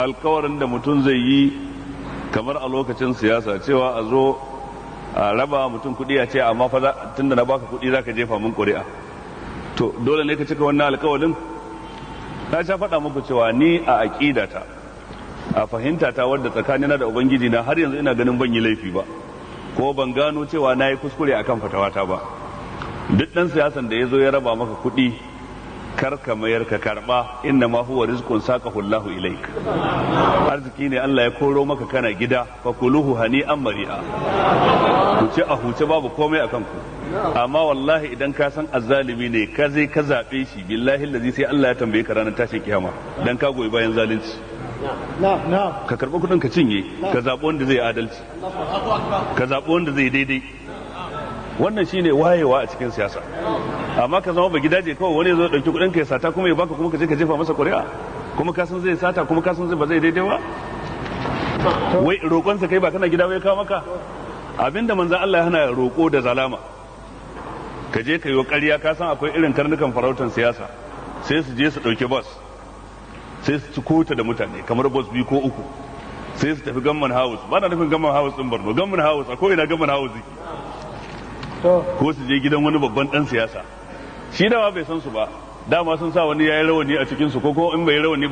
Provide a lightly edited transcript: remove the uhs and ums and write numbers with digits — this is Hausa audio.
Alkawarin da mutum zai yi kamar a lokacin siyasa, cewa a zo a raba mutum kuɗi, a ce amma fa tunda na baka kuɗi zaka jefa mun ƙuri'a, to dole ne ka cika wannan alkawarin. Na sha faɗa muku cewa ni a aƙidata, a fahimtata wadda tsakanina da Ubangiji na, har yanzu ina ganin ban yi laifi ba, ko ban gano cewa na yi kuskure akan fatawata ba. Duk ɗan siyasan da ya zo ya raba maka kuɗi, kar ka mayar, ka karba. إنما هو رزق ساقه الله إليك. Arziki ne Allah ya koro maka kana gida. فكلوه هنيئا مريئا. Ku ci a huce, babu komai akan ku. Amma wallahi idan ka san azzalimi ne, ka zai ka zabe shi, billahi lazi sai Allah ya tambaye ka ranar tashin kiyama dan ka goyi bayan zalunci. Ka karɓi kuɗin ka cinye, ka zaɓi wanda zai adalci, ka zaɓi wanda zai daidai. Wannan shine wayewa a cikin siyasa. Amma ka zama ba gidaje kawai, wani zo dauki kudin ka ya sata kuma ya baka, kuma ka je ka jefa masa ƙuri'a, kuma ka san zai sata, kuma ka san zai ba zai daidai ba. Wai roƙonsa kai ba kana gida wai kawo maka. Abinda manzon Allah ya hana, roƙo da zalama. Ka je ka yi ƙarya. Ka san akwai irin karnukan farautan siyasa, sai su je su ɗauki bus, sai su ci kota da mutane kamar bus biyu ko uku, sai su tafi Government House. Ba na nufin Government House din Borno, Government House a ko ina Government House yake, ko su je gidan wani babban dan siyasa. Shi dama bai san su ba, dama sun sa wani yayi rawani a cikin su, ko in bai rawani.